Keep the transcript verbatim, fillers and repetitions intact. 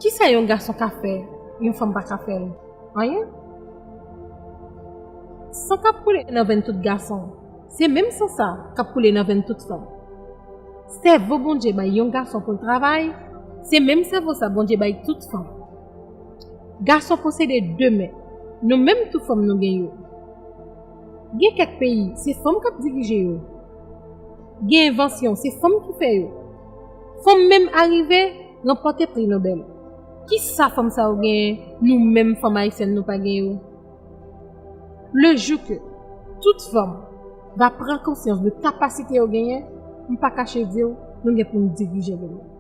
Kisa yon gason ka fè, yon fanm pa ka fè l? Anyen. San k ap koule nan venn tout gason, se menm san sa k ap koule nan venn tout fanm. Sèvo Bondye bay yon gason pou l travay, se menm sèvo sa Bondye bay tout fanm. Gason posede de men, nou menm tou fanm nou gen yo. Gen kèk peyi, se fanm k ap dirije yo. Gen envansyon, se fanm ki fè yo. Fanm menm arive ranpòte pri Nobèl. Kisa fanm sa yo genyen, nou menm fanm ayisyèn nou pa gen yo? Le jour que toute femme va pran konsyans de kapasite yo genyen, m pa kache di w, nou gen pou n dirije le monde.